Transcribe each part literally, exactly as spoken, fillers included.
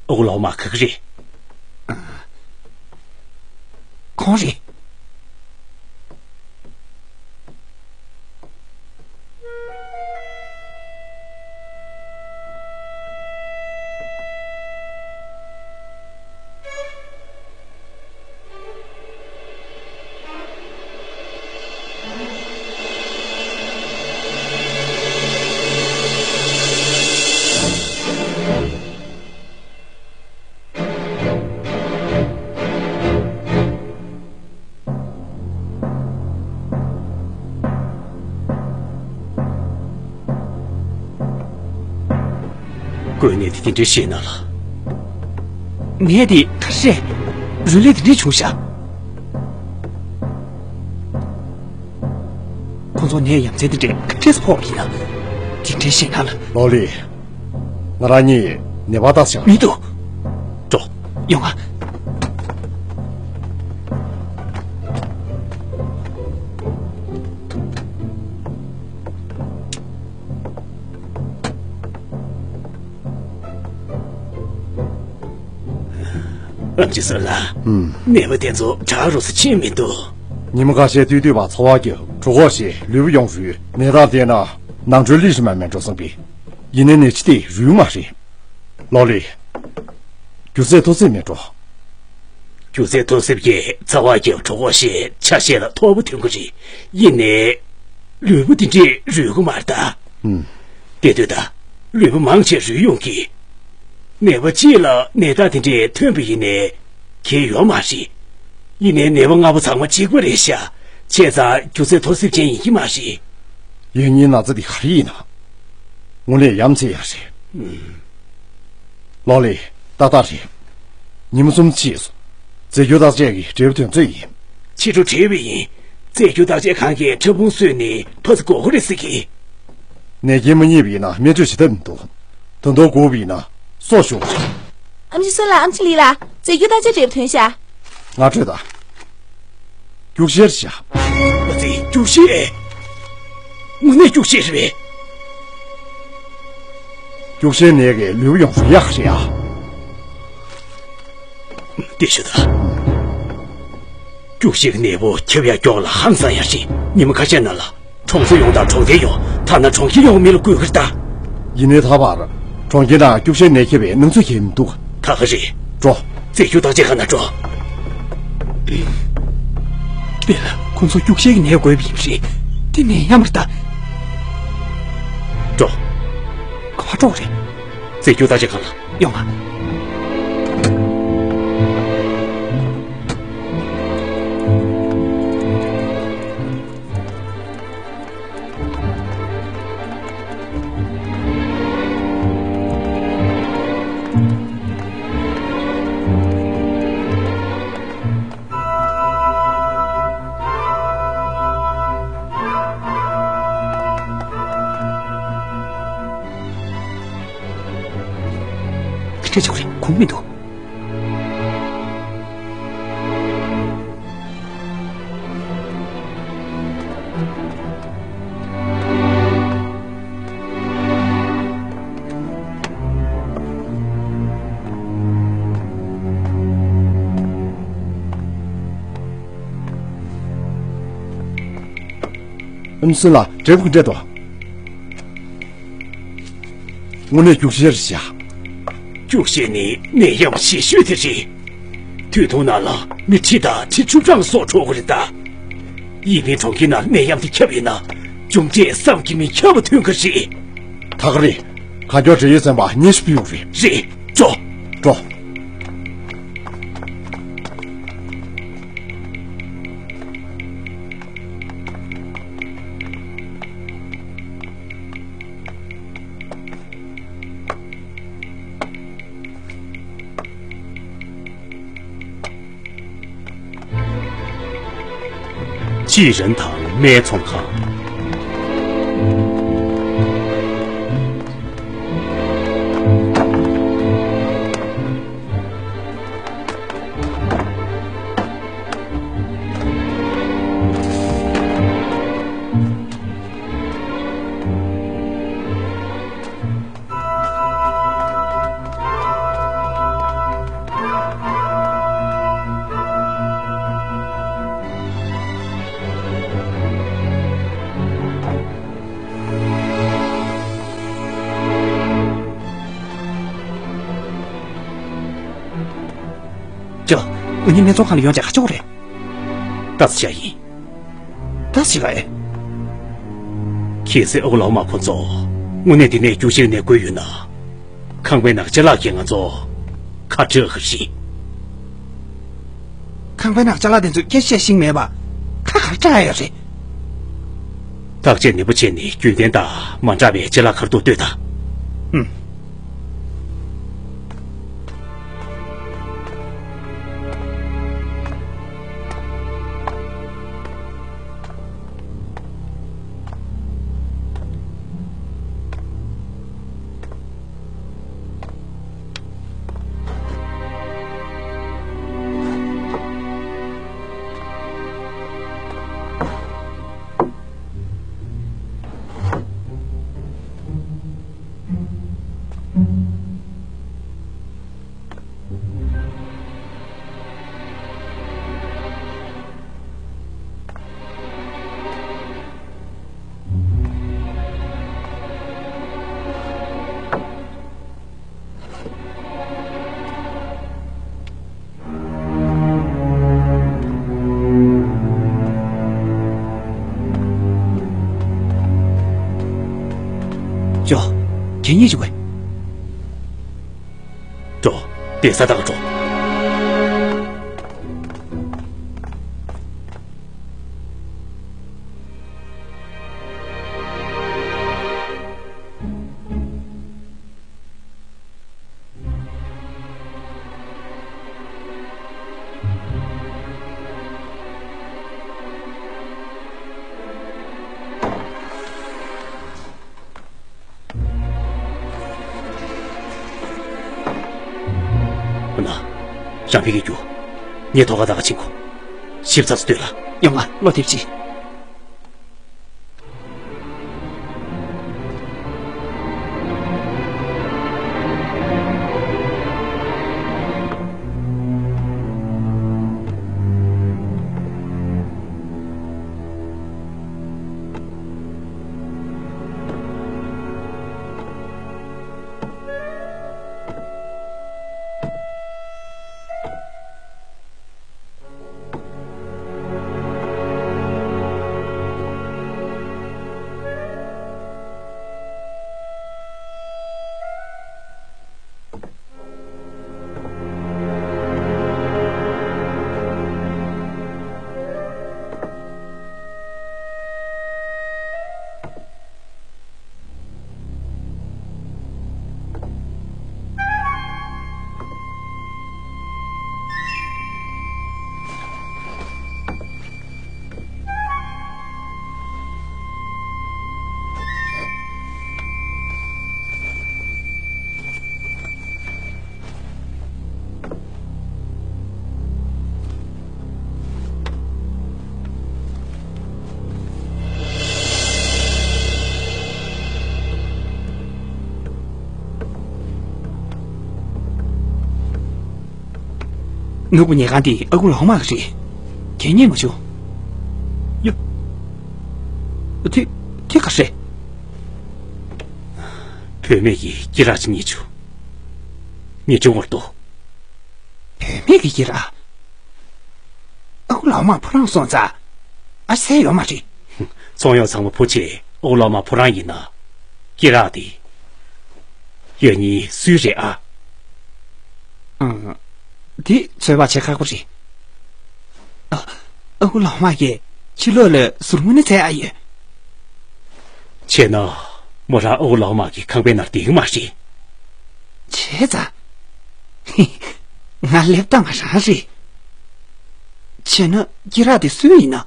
ཨོ་ལོ་མ་ཁ་ཁ་རེད། ཁོང་རེད། དངོས་གནས་དེ་དེ་འདྲའི་ཤེས་ན་ལ། ངས་དེ་ག་རེ་རེད། རུས་ལས་དེ་འདྲའི་བྱུང་ཤག་ཁོང་ཚོ་ནད་ཡ་མཚན་དེ་འདྲའི་ག་འདྲས་སུ་ཕོག་པ་ཡིན་ན། དེ་འདྲའི་ཤེས་ན་ལ། ལོ་ལི། ང་རང་གཉིས་ནད་པ་ལྟ་ས་ཡོང་། མི་འདུག་འགྲོ། ཡོང་ང་། ཨམ་ཆི་སོ་ལ། ཨུམ། ནད་པ་དེ་ཚོ་དྲག་རུ་སུ་ཕྱིན་མི་འདུག་ཉི་མ་ཁ་ཤས་དུས་དུས་བ་ཚ་བ་རྒྱབ། གྲོད་ཁོག་བཤལ། ལུས་པོ་ཡོངས་རུལ། ནད་རྟགས་དེ་ན་ནང་ཁྲོལ་ལི་ཞིག་མ་མེད་འགྲོ་བསམ་པས། ཡིན་ནའི་ནད་གཞི་དེ་རུས་མ་རེད། ལོ་ལི། རྒྱུ་ཚད་མཐོ་ཚད་མེད་འགྲོ། རྒྱུ་ཚད་མཐོ་ཚད་ཀྱིས་ཚ་བ་རྒྱབ། གྲོད་ཁོག་བཤལ། ཆ་ཤས་ལ་ཐོར་བུ་ཐོན་གི་རེད། ཡིན་ནའི་ལུས་པོ་དེ་འདྲས་རུལ་གི་མ་རེད་ད། ཨུམ། དེ་དུས་ད་ལུས་པོ་མང་ཆེ་རུལ་ཡོང་གི། ནད་པ་གཅིག་ལ་ནད་རྟགས་དེ་འདྲས་ཐོན་པ་ཡིན་ནའི་གལ་ཡོད་མ་རེད། ཡིན་ནའི་ནད་པ་ལྔ་པོ་ཚང་མ་གཅིག་པ་རེད་ཤག་བྱས་ཙང་རྒྱུ་ཚད་མཐོ་ཚད་ཅན་ཡིན་གྱི་མ་རེད། ཡིན་ནའི་ན་ཚ་འདི་ག་རེ་ཡིན་ན། དངོས་གནས་ཡ་མཚན་ཡོད་རེད། ཨུམ། ལོ་ལི། ཏག་ཏག་རེད། ཉིན་མོ་གསུམ་ཕྱིན་སོང་། རྫས་འགྱུར་བརྟག་དཔྱད་ཀྱི་འབྲས་བུ་ཐོན་ཚོད་ཡིན། ཕྱི་དྲོ་བྲིས་པ་ཡིན། རྫས་འགྱུར་བརྟག་དཔྱད་ཁང་གིས་ཕྲ་ཕུང་བཟོས་ནས་ཕར་ཚུར་འགོག་གི་རེད་ཟེར་གི། ནད་རྐྱེན་མ་རྙེད་པ་ཡིན་ན་སྨན་བཅོས་བྱེད་ཐབས་མི་འདུག་ད་དུང་འགོག་པ་ཡིན་ན་སྲོག་ཤོར་གི་རེད། ཨམ་ཆི་སོ་ལ། ཨམ་ཆི་ལི་ལ། རྫས་འགྱུར་བརྟག་དཔྱད་འབྲས་བུ་ཐོན་ཤག་ང་སྤྲོད་དང་། སྐྱུག་བཤལ་བྱ། ཨ་ཙི། སྐྱུག་བཤལ། དངོས་གནས་སྐྱུག་བཤལ་རེད་པས། སྐྱུག་བཤལ་ནད་ཀྱིས་ལུས་པོ་ཡོངས་སུ་ཡག་རེད་ཨ། དེ་ཞུ་ད། སྐྱུག་བཤལ་གྱི་ནད་འབུ་ཁྱབ་ཡག་མགྱོགས་ལ་ཧང་སང་ཡག་རེད། ཉི་མ་ཁ་ཤས་ནང་ལ་གྲོང་ཚོ་ཡོངས་དང་གྲོང་རྡལ་ཡོངས། ཐ་ན་གྲོང་ཁྱེར་ཡོངས་མི་ལ་འགོས་ཀྱི་རེད་ད། ཡིན་ནའི་ད་བར་གྲོང་ཁྱེར་ནང་སྐྱུག་བཤལ་ནད་ཁྱབ་པའི་སྣང་ཚུལ་གང་ཡང་མི་འདུག་ད་ག་རེད། འགྲོ། རྫས་འགྱུར་བརྟག་དཔྱད་ཁང་ནང་འགྲོ། དཔེ་ལ་ཁོང་ཚོ་སྐྱུག་བཤལ་གྱི་ནད་འགོས་པ་ཡིན་པ་རེད། དེ་ནད་ཡམས་རེད་ད། འགྲོ། ག་པར་འགྲོ་རེད། རྫས་འགྱུར་བརྟག་དཔྱད་ཁང་ལ། ཡོང་ང་། ཁྲིད་ཆོག་རེད། ཁུངས་མི་འདུག་ཨུན་སུན་ལ་འབྲས་བུ་འབྲས་དོ། དངོས་གནས་སྐྱུག་བཤལ་རེད་ཤག་སྐྱུག་བཤལ་ནི་ནད་ཡམས་ཞེ་ཤོས་དེ་རེད། དུས་ཐུང་ནང་ལ་མི་ཁྲི་དང་ཁྲི་བཅུ་གྲངས་སྲོག་འཕྲོག་གི་རེད་ད། ཡིན་ནའི་གྲོང་ཁྱེར་ནང་ནད་ཡམས་དེ་ཁྱབ་ཡོད་ན། རྒྱུ་འབྲས་བསམ་གྱིས་མི་ཁྱབ་པ་ཐོན་གྱི་རེད། ད་ག་རེད། གང་མགྱོགས་འབྲེལ་ཡོད་ཚན་པ་སྙན་ཞུ་ཕུལ་ཡོང་རེད། རེད། འགྲོ། འགྲོ། ཅི་རན་དང་སྨད་ཚོང་ཁང་། ང་གཉིས་སྨད་འཚོང་ཁང་ལ་ཡོང་བྱས་ག་ཆོག་རེད། ལྟ་ས་བྱ་ཡིན། ལྟ་ས་བྱེད་ག་ཨེ། གལ་སྲིད་ཨོ་ལའོ་མ་ཁོ་ཚོ་དངོས་གནས་འདི་ནས་རྒྱུག་ཤིང་ནས་བརྐོས་ཡོད་ན། ཁང་པའི་ནང་ཅ་ལག་གིས་ང་ཚོ་ཁ་བྲལ་ག་རེད། ཁང་པའི་ནང་ཅ་ལག་དེ་ཚོས་སྐད་ཆ་བཤད་ཤེས་མེད་པ། ཁ་ག་རེ་བྲལ་ཡོད་རེད། བརྟག་དཔྱད་ནན་པོ་བྱས་ནས་རྒྱུན་ལྡན་དང་མ་འདྲ་བའི་ཅ་ལག་ག་རེ་འདུག་ལྟོས་དང་། ཨུམ། ཅོ། ཁྱེད་གཉིས་ཀྱི་དགོས། འགྲོ། དེ་ས་དག་འགྲོ། ཁོ་ན། རང་ཕེབས་ཀྱི་རྒྱུ། ངས་ཐོག་ཁ་ད་ག་ཕྱིན་གོ། ཞིབ་ཚགས་སུ་ལྟོས་ལ། ཡོང་ང་བློ་དེབ་ཅི། ནོར་བུ་ཉལ་ཁང་འདི་ཨ་ཁུ་ལའོ་མ་གི་རེད། གད་སྙིགས་མ་བྱུང་། ཡ། དེ་དེ་ག་རེད། བུད་མེད་ཀྱི་སྐེ་རགས་ཅིག་རྙེད་བྱུང་། ངས་བྱུང་བར་འདུག་བུད་མེད་ཀྱི་སྐེ་རགས། ཨ་ཁུ་ལའོ་མ་ཕོ་རང་སོང་ཙང་། ཨ་ཤེས་ཡོད་མ་རེད། ཚོང་གཡོག་ཚང་མ་བུ་ཆེ་ཨོ་ལོ་མ་ཕོ་རང་ཡིན་ན། སྐེ་རགས་དེ། ཡང་སྙིང་སུའི་རེད་ཨ། ཨང་། དེ་ཚོད་དཔག་བྱེད་ཁག་པོ་རེད། ཨ། ཨ་ཁུ་ལའོ་མ་གིས་ཕྱི་ལོགས་ལ་ཟུར་ངོ་ནས་བཙལ་ཨ་ཡོད། བྱས་ན། མོ་རང་ཨ་ཁུ་ལའོ་མ་གི་ཁང་པའི་ནང་བསྡད་ཀྱི་མ་རེད། བྱས་ཙང་། ང་སླེབས་སྟངས་རང་རེད། བྱས་ན་སྐེ་རགས་དེ་སུའི་ཡིན་ན།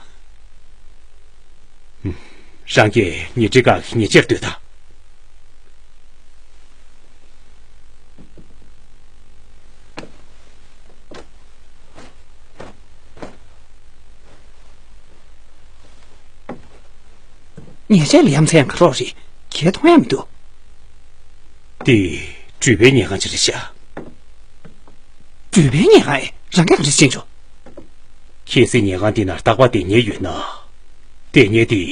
རང་གིས་ཉལ་ཁྲིའི་སྒང་གི་ཉལ་ཆས་ལ་ལྟོས་དང་། ཉལ་ཆས་ལ་ཡ་མཚན་ཡང་ག་རོགས་རེད། གས་མཐོང་ཡ་མི་འདུག་འདི་འགྲུལ་པའི་ཉལ་ཁང་ཅིག་རེད་ཤག་འགྲུལ་པའི་ཉལ་ཁང་ཨེ། རང་གིས་ག་རེ་ཤེས་བྱུང་། གལ་སྲིད་ཉལ་ཁང་འདི་ནང་རྟག་པར་བསྡད་མཁན་ཡོད་ན། བསྡད་མཁན་དེ་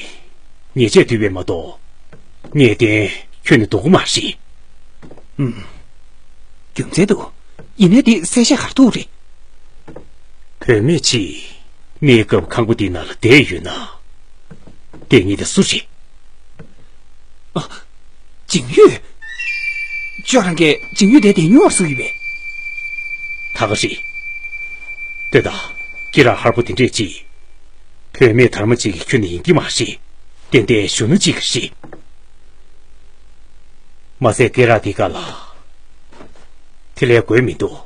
ཉལ་ཆས་འདུས་པས་མ་གཏོགས། ངེས་གཏན་ཁྱོན་ནས་འདུག་གི་མ་རེད། ཨུམ། རྒྱུ་མཚན་འདུག་ཡིན་ནའི་འདི་གསལ་བཤད་ག་རེ་འདུག་རེད། བུད་མེད་ཅིག་གནས་སྐབས་ཁང་པ་འདི་ནང་ལ་བསྡད་ཡོད་ན། དེ་ཉིད་དེ་སུ་རེད། ཨ། ཇིང་ཡུས། ཁྱོད་རང་གིས་ཇིང་ཡུས་དེ་བསྡད་ཡོད་ཟེར་གྱི་ཡོད་པས། ད་ག་རེད། ལྟོས་དང་། སྐེ་རགས་ཧར་པོ་དེ་འདྲས་ཅིག་བུད་མེད་དར་མ་ཅིག་གིས་ཁྱོན་ནས་ཡིན་གྱི་མ་རེད། ཏན་ཏན་གཞོན་ནུ་ཅིག་གི་རེད། མ་ཟད་སྐེ་རགས་འདི་ག་ལ་དེ་ལས་དགོས་མི་འདུག་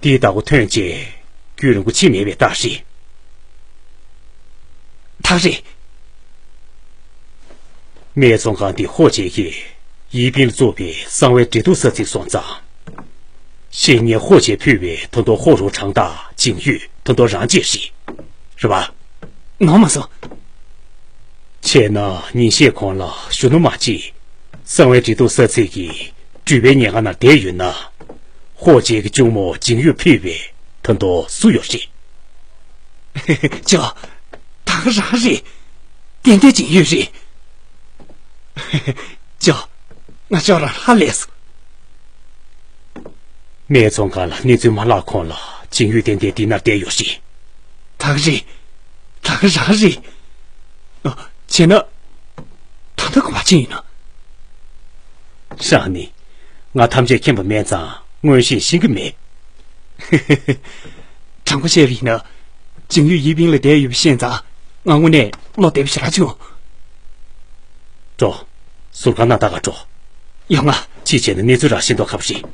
འདིའི་བདག་པོ་ཐོན་རྗེས་རྒྱུན་རིང་པོ་ཕྱིན་མེད་པའི་རྟགས་རེད། ད་རེད། སྨད་ཚོང་ཁང་འདི་ཧོ་ཅེ་གིས་ཡིས་པིན་ལ་གཙོས་པའི་གསང་བའི་འབྲེལ་གཏུག་ས་ཚིགས་སོང་ཙང་། བཤེས་གཉེན་ཧོ་ཅེས་ཕུལ་བའི་ད་དུང་ཧོ་རུ་ཁྲང་ཏ་ཇིང་ཡུས་ད་དུང་རང་གཅེས་རེད། རེད་པ། ངོ་མ་སོང་། བྱས་ན་ཉིན་ཤས་གོང་ལ་གཞོན་ནུ་མ་གཅིག་གསང་བའི་འབྲེལ་གཏུག་ས་ཚིགས་ཀྱི་འགྲུལ་པའི་ཉེན་ཁ་ནང་བསྡད་ཡོད་ན། ཧོ་ཅེ་གི་གཅུང་མོ་ཇིང་ཡུས་ཕུལ་བའི་ད་དུང་སུ་ཡོད་རེད། ཅོ། ད་ག་རང་རེད། ཏན་ཏན་ཇིང་ཡུས་རེད། ཅོ། ང་ཅོ་རང་ཧ་ལས་སོང་། སྨད་ཚོང་ཁང་ལ་གནས་ཚུལ་མ་ལྷག་གོང་ལ་ཇིང་ཡུས་ཏན་ཏན་འདི་ནར་བསྡད་ཡོད་རེད། ད་ག་རེད། ད་ག་རང་རེད། ཨ། བྱས་ན། ད་ལྟ་ག་པར་ཕྱིན་ཡིན་ན། ཧྲང་ནི། ང་ཐམས་ཅད་མཁྱེན་པ་མེད་ཙང་མངོན་ཤེས་ཤེས་ཀྱི་མེད། དྲང་པོ་བཤད་པ་ཡིན་ན། ཇིང་ཡུས་ཡིས་པིན་ལ་བསྡད་ཡོད་པ་ཤེས་ཙང་ང་དངོས་གནས་བློ་བདེ་པོ་ཞེ་དྲག་བྱུང་། འགྲོ། ཟུར་ཁང་ནང་ད་ག་འགྲོ། ཡོང་ང་། ཅིས་བྱས་ན་གནས་ཚུལ་རང་ཤེས་མདོག་ཁ་པོ་རེད།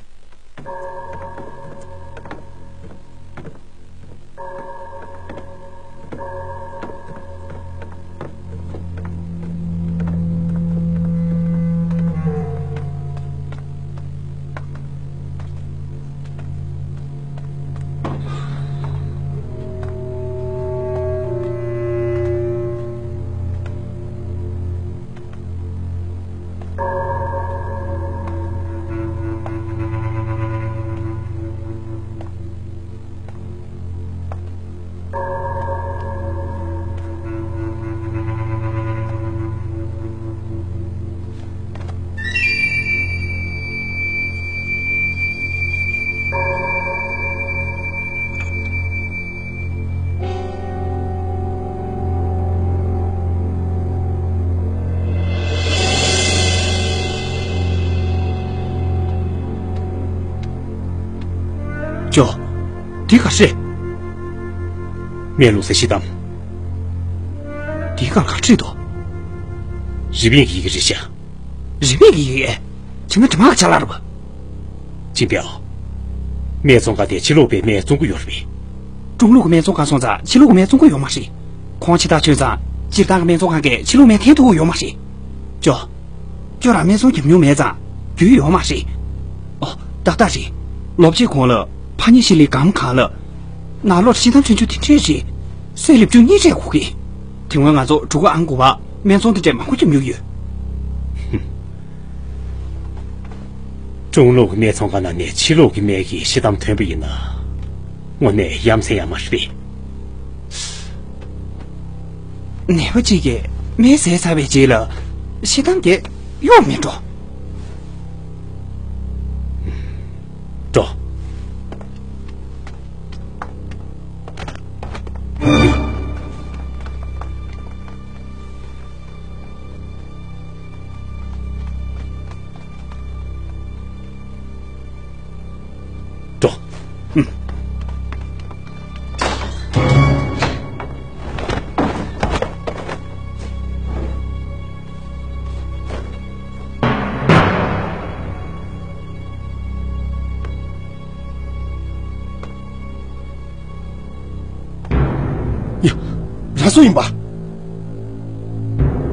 ཅོ། འདི་ག་རེད། སྨན་བླུགས་སའི་ཤི་དམ། འདི་གར་ག་བྲིས་འདུག་རི་པིན་གྱི་ཡི་གེ་རེད་ཤག་རི་པིན་གྱི་ཡི་གེ། ཁྱེད་ང་དྲི་མ་ཆ་ལ་རུ། ཅིན་པའོ། སྨད་ཚོང་ཁང་དེ་ཕྱི་ལོགས་པའི་སྨན་བཙོང་གི་ཡོད་རེད་པས། ཀྲུང་ལུགས་ཀྱི་སྨན་བཙོང་ཁང་སོང་ཙང་ཕྱི་ལོགས་ཀྱི་སྨན་བཙོང་གི་ཡོད་མ་རེད། ཁོང་ཕྱི་ཐག་ཆོད་ཙང་སྤྱིར་བཏང་གི་སྨན་བཙོང་ཁང་གིས་ཕྱི་ལོགས་སྨན་འཐེན་ཐུབ་ཀྱི་ཡོད་མ་རེད། ཅོ། ཁྱོད་རང་སྨན་བཙོང་བརྒྱབ་མྱོང་མེད་ཙང་རྒྱུས་ཡོད་མ་རེད། ཨོ། ཏག་ཏག་རེད། ལོ་གཅིག་གོང་ལ་ཕ་ཉེ་ཤི་ལི་སྒམ་ཁང་ལ། ནང་ལོགས་ཤི་དམ་ཆུང་ཆུང་དེ་འདྲས་རེད། སེ་ལེབ་བཅུ་གཉིས་རེ་དགོས་ཀི། དེ་སྔོན་ང་ཚོ་གྲུ་གུ་ཨང་དགུ་པ་སྨན་ཚོང་དེ་འདྲས་མང་པོ་བརྒྱབ་མྱོང་ཡོད། ཀྲུང་ལུགས་ཀྱི་སྨན་ཚོང་ཁང་ནང་ནས་ཕྱི་ལུགས་ཀྱི་སྨན་གྱི་ཤི་དམ་ཐོན་པ་ཡིན་ན། དངོས་གནས་ཡ་མཚན་ཡང་མ་རེད་པས། ནད་པ་གཅིག་གིས་སྨན་བཟས་ཚར་བའི་རྗེས་ལ་ཤི་དམ་དེ་གཡོག་མི་འགྲོ། འགྲོ། འགྲོ། ཨུམ། ཡ། རང་སུ་ཡིན་པ།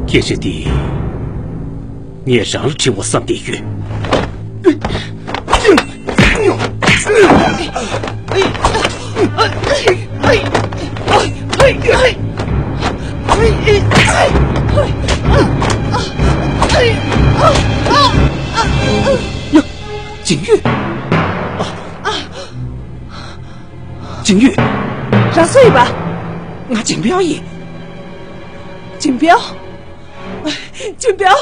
སྐད་ཆ་འདི་ངས་རང་ལ་དྲི་བ་བསམ་བསྡད་ཡོད། ཡ། ཇིང་ཡུས། ཇིང་ཡུས། རང་སུ་ཡིན་པ། ང་ཇིང་པའོ་ཡིན། ཇིང་པའོ། ཇིང་པའོ།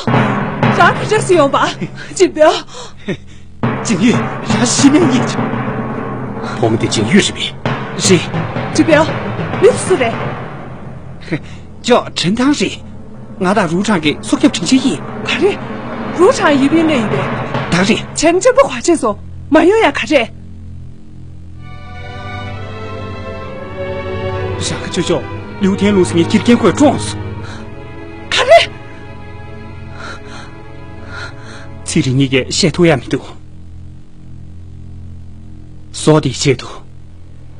རང་ག་འདྲས་སུ་ཡོང་པ། ཇིང་པའོ། ཇིང་ཡུས། རང་ཤི་ནས་ཡིན། བུ་མོ་དེ་ཇིང་ཡུས་རེད་པས། རེད། ཅི་པའོ། མི་སུ་རེད། ཅོ་ཁྲིན་ཐང་རེད། ང་དང་རུའུ་ཁྲང་གི་སྲོག་སྐྱོབ་དྲིན་ཆེན་ཡིན། ག་རེ། རུའུ་ཁྲང་ཡི་པིན་ལས་ཡིན་པས། ད་རེད། བྱས་ན་གཅེན་པོ་ག་བྱས་སོང་། མ་ཡོང་ཡ་ག་རེད། རང་གི་ཅོ་ཅོ་ལིའུ་ཐན་ལུང་ཟེར་མཁན་ཁྱི་རྒན་ཁོས་བཀྲོངས་སོང་། ག་རེ། ཚེ་རིང་གཉིས་ཀས་བཤད་ཐུབ་ཡ་མི་འདུག་སྲོག་དེའི་ཆེད་དུ།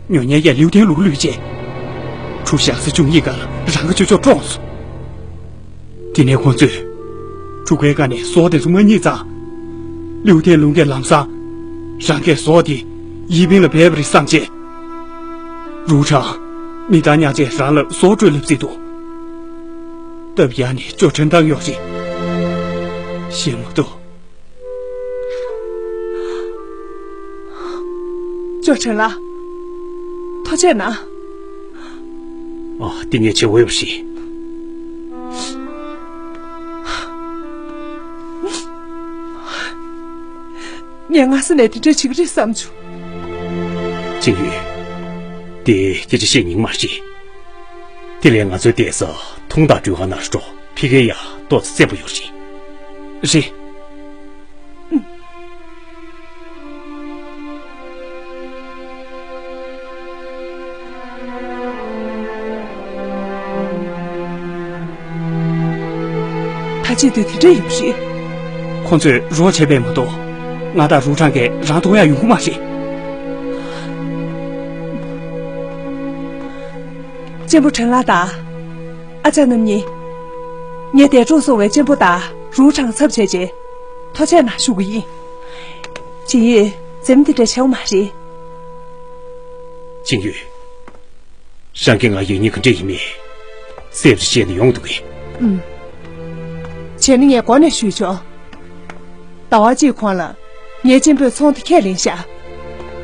ཉོ་ཉལ་གྱི་ལིའུ་ཐན་ལུག་བླུས་རྗེས། གྲུ་ཞག་ས་བཅུ་གཉིས་ཀར་རང་གི་ཅོ་ཅོ་བཀྲོངས་སོང་། དེ་ནས་ཁོང་ཚོས། གྲུ་ཁའི་ཀ་ནས་སྲོག་དེ་ཚོ་མ་རྙེད་ཙང་། ལིའུ་ཐན་ལུང་གིས་ལམ་སང་། རང་གིས་སྲོག་དེ་ཡི་པིན་ལ་སྦས་པ་རེད་བསམ་རྗེས། རུའུ་ཁྲང་། མི་རྟག་ཉག་ཅེས་རང་ལ་སྲོག་སྤྲོད་ལབ་རྩིས་འདུག་སྟབས་ཡག་ནས་ཅོ་ཁྲིན་ཐང་ཡོད་རེད། ཞེད་མ་གཏོགས། ཅོ་ཁྲིན་ལགས། ཐུགས་རྗེ་གནང་། ཨ། དེ་ངས་བྱེད་འོས་པ་ཞིག་ངས་སྔ་ས་ནས་དེ་འདྲ་བྱེད་ཀྱི་རེད་བསམ་བྱུང་། ཅིན་ཡུས། དེ་སྐད་ཆ་བཤད་ཉན་མ་རེད། དེ་ལས་ང་ཚོའི་བསྡད་ས་ཐུང་དང་སྤྲུལ་ཁང་ནང་འགྲོ། ཕ་གིར་ཡ་ཏོག་ཙམ་བཙན་པོ་ཡོད་རེད། རེད། ད་ཅི་དུས་དེ་འདྲ་ཡིན་པ་རེད། ཁོང་ཚོས་རོགས་བྱས་པས་མ་གཏོགས། ང་དང་རུའུ་ཁྲང་གིས་རང་གཏོང་ཡ་ཡོང་གི་མ་རེད། གཅེན་པོ་ཁྲིན་ལགས་དང་། ཨ་ཅག་རྣམ་གཉིས། ངས་འདས་གྲོངས་སོང་བའི་གཅེན་པོ་དང་རུའུ་ཁྲང་ཚབ་བྱས་རྗེས། ཐུགས་རྗེ་གནང་ཞུ་གི་ཡིན། ཅིན་ཡུས། འཛེམ་དེ་འདྲ་བྱེད་དགོས་མ་རེད། ཅིན་ཡུས། རང་གིས་ང་ཡིག་རྙིང་ག་འདྲ་ཡིན་མིན། གསལ་པོ་བཤད་ན་ཡོང་འདུག་གས། ཨུམ། བྱས་ན་ངས་འགོ་ནས་ཞུས་ཆོག་ཟླ་བ་གཅིག་གོང་ལ། ངའི་གཅེན་པོས་ཚོང་དེ་ཁས་ལེན་ཤག་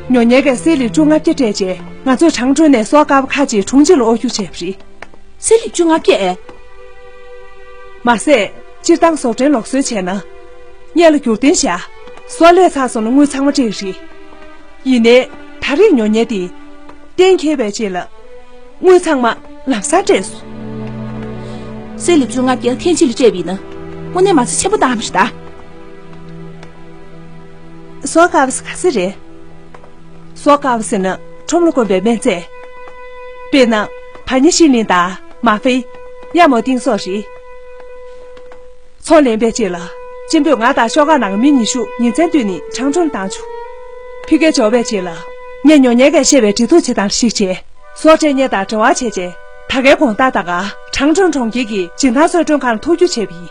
ཉོ་ཉལ་གྱིས་སེ་ལི་བཅོ་ལྔ་བརྒྱ་སྤྲད་རྗེས། ང་ཚོས་ཁྲང་ཀྲོན་ནས་སོ་དཀར་པོ་ཁ་ཅིག་གྲོང་ཁྱེར་ལ་དབོར་རྒྱུ་བྱས་པ་རེད། སེ་ལི་བཅོ་ལྔ་བརྒྱ་ཨེ། མ་ཟད། སྤྱིར་བཏང་བཟོ་སྐྲུན་ལུགས་སྲོལ་བྱས་ན། སྔོན་ལ་བསྒྱུར་བསྟན་བཞག་སོ་ལས་ཚར་སོང་ན་དངུལ་ཚང་མ་སྤྲད་ཀྱི་རེད། ཡིན་ནའི། ད་རེས་ཉོ་ཉལ་དེ། གཏན་འཁེལ་བའི་རྗེས་ལ། དངུལ་ཚང་མ་ལམ་སང་སྤྲད་སོང་། སེ་ལི་བཅོ་ལྔ་བརྒྱ་ཐེངས་གཅིག་ལ་སྤྲད་པ་ཡིན་ན། དངོས་གནས་མ་རྩ་ཆེན་པོ་བཏང་བ་རེད་ད། སོ་དཀར་པོ་ཟེར་ག་ཚོད་རེད། སོ་དཀར་པོ་ཟེར་ན་ཁྲོམ་ལ་དཀོན་པའི་སྨན་རྫས། དཔེར་ན། བ་ཉ་ཤི་ལིན་དང་མ་ཧྥེ། ཡ་མོ་ཏིང་སོགས་རེད། ཚོང་ལེན་པའི་རྗེས་ལ། གཅེན་པོས་ང་དང་ཤོག་ཁག་ནང་གི་མི་ཉི་ཤུ་ཉིན་མཚན་བསྟུན་ནས་ཁྲང་ཀྲོན་བཏང་བྱུང་། ཕ་གིར་འབྱོར་བའི་རྗེས་ལ། ངས་ཉོ་ཉལ་གྱིས་བཤད་པའི་འབྲེལ་གཏུག་བྱེད་སྟངས་གཞིགས་བྱས། སོ་སྤྲད་མཁན་དང་འབྲེལ་བ་བྱས་རྗེས། ད་གའི་དགོང་དག་ད་ག་ཁྲང་ཀྲོན་གྲོང་ཁྱེར་གྱི་འཇིན་ཐང་གསོལ་མགྲོན་ཁང་ལ་ཐུག་རྒྱུ་བྱས་པ་ཡིན།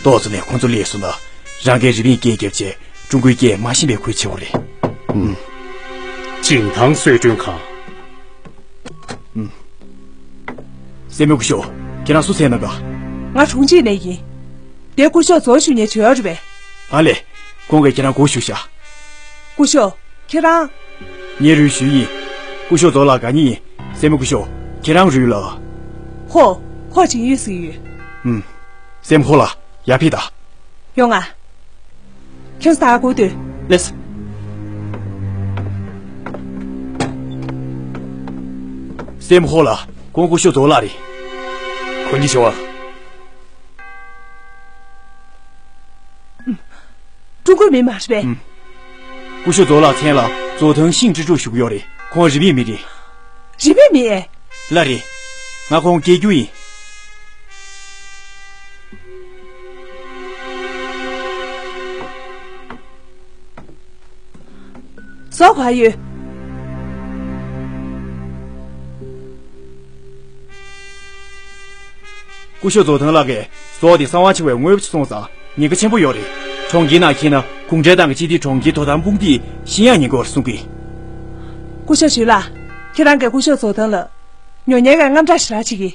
ཏོག་ཙམ་ནས་ཁོང་ཚོ་སླེབས་སོང་ན། རང་གིས་རི་པིན་སྐད་བརྒྱབ་བྱས། ཀྲུང་གོའི་སྐད་མ་ཤེས་པའི་ཁུལ་བྱེད་དགོས་རེད། ཨུམ། འཇིན་ཐང་གསོལ་མགྲོན་ཁང་། ཨུམ། སྲས་མོ་སྐུ་ཞབས། ཁྱེད་རང་སུ་ཟེར་ན་དགའ། ང་གྲོང་ཁྱེར་ནས་ཡིན། དེ་སྐུ་ཞབས་ཛོ་ཞུ་མཁན་བྱོས་རེད་པས། ཨ་ལས། ཁོང་གིས་ཁྱེད་རང་སྒུག་བཞུགས་ཤག་སྐུ་ཞབས། ཁྱེད་རང་། ངས་རུས་ཞུས་ཡིན། སྐུ་ཞབས་ཛོ་ལགས་དགའ་ཉེ་ཡིན། སྲས་མོ་སྐུ་ཞབས། ཁྱེད་རང་རུས་ལ། ཧོ། ཧོ་ཅིན་ཡུས་ཟེར་གྱི་ཡོད། ཨུམ། སྲས་མོ་ཧོ་ལགས། ཡར་ཕེབས་དང་། ཡོང་ང་། ཁྱོད་ད་ག་སྒུག་སྡོད། ལགས་སོ། སྲས་མོ་ཧོ་ལགས། ཁོང་སྐུ་ཞབས་ཛོ་ལགས་རེད། ཁོང་གི་ཞུ་བ། ཀྲུང་གོའི་མི་མ་རེད་པས། ཨུམ། སྐུ་ཞབས་ཛོ་ལགས་མཚན་ལ་ཛོ་ཐང་ཤིང་ཀྲི་ཀྲུའུ་ཞུ་གི་ཡོད་རེད། ཁོང་རི་པིན་མི་རེད། རི་པིན་མི་ཨེ། ལགས་རེད། ང་ཁོང་སྐྱེ་རྒྱུ་ཡིན། ཟོག་ག་ཡོད། སྐུ་ཞབས་ཛོ་ཐང་ལགས་ཀྱིས་ཟོག་དེ་གསང་བ་ཆེ་བའི་དངོས་པོ་ཅིག་སོང་ཙང་ཉེན་ཁ་ཆེན་པོ་ཡོད་རེད། གྲོང་ཁྱེར་ནང་འཁྱེར་ན་གུང་ཁྲན་ཏང་གི་སྤྱི་བདེ་གྲོང་ཁྱེར་དོ་དམ་དཔུང་སྡེས་ཤི་ཡག་ཉེན་ཁ་ཡོད་རེད་གསུང་གི། སྐུ་ཞབས་ཞུས་ལགས། ཁྱེད་རང་གིས་སྐུ་ཞབས་ཛོ་ཐང་ལ། ཉོ་ཉལ་གྱི་དངངས་སྐྲག་ཞེ་དྲག་བྱེད་ཀྱི།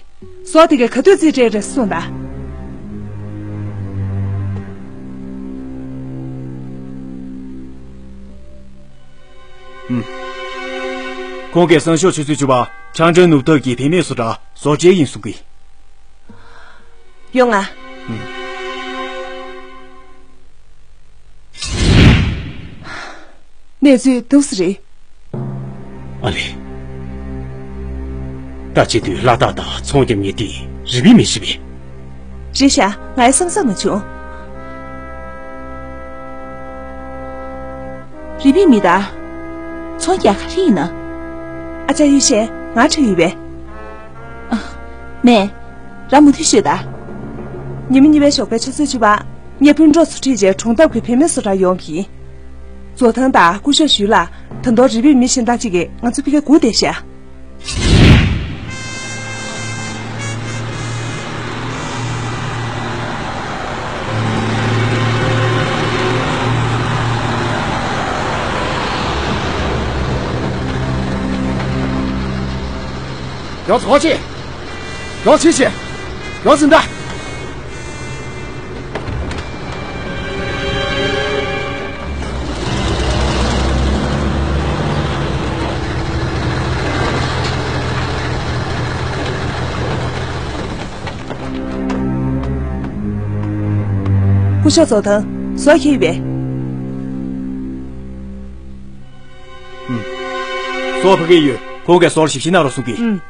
ཟོག་དེ་གས་ག་དུས་རྩིས་སྤྲད་རེད་གསུངས་དང་། ཨུམ། ཁོང་གིས་སང་ཞོགས་ཆུ་ཚོད་བཅུ་པར་ཁྲང་ཀྲོན་ནུབ་ཐག་གི་བེད་མེད་བཟོ་གྲྭར་ཟོག་སྤྲད་ཡིན་གསུང་གི། ཡོང་ང་། ཨུམ། གནས་ཚུལ་འདུག་སེ་རེད། ཨ་ལེ། ད་བྱེད་དུས་ལ་དྭགས་དང་ཚོང་རྒྱབ་མཁན་དེ་རི་པིན་མི་ཤི་བས། རེད་ཤག་ང་ཡང་བསམ་བསམ་མ་བྱུང་། རི་པིན་མི་ད། ཚོང་རྒྱག་ག་རེ་ཡིན་ན། ཨ་ཅག་ཡུལ་ཤེས་ང་ཁྲིད་ཡོད་པས། ཨ། མེད། རང་མུ་མཐུད་ཤོད་ད། ཉི་མ་གཉིས་པའི་ཞོགས་པའི་ཆུ་ཚོད་བཅུ་པ། ངས་སྤུན་གྲོགས་ཚོ་ཁྲིད་རྗེས་གྲོང་འདབས་ཀྱི་བུད་མེད་ཚོ་ར་ཡོང་གི་ཡིན། ཛོ་ཐང་དང་སྐུ་ཞབས་ཞུས་ལ། ད་དུང་རི་པིན་མི་གཞན་དག་ཅིག་གིས་ང་ཚོ་ཕ་གིར་སྒུག་བསྡད་ཤག་ཡོང་ཚོགས་ཆེ། ཡོང་ཆེ་ཆེ། ཡོང་ཟིན་ད། སྐུ་ཞབས་ཛོ་ཐང་ཟོག་ཁྱེར་ཡོད་པས། ཨུམ། ཟོག་ཕ་གིར་ཡོད། ཁོང་གིས་ཟོག་ལ་ཞིབ་བཤེར་གནང་རོགས་གསུང་གི། ཨུམ།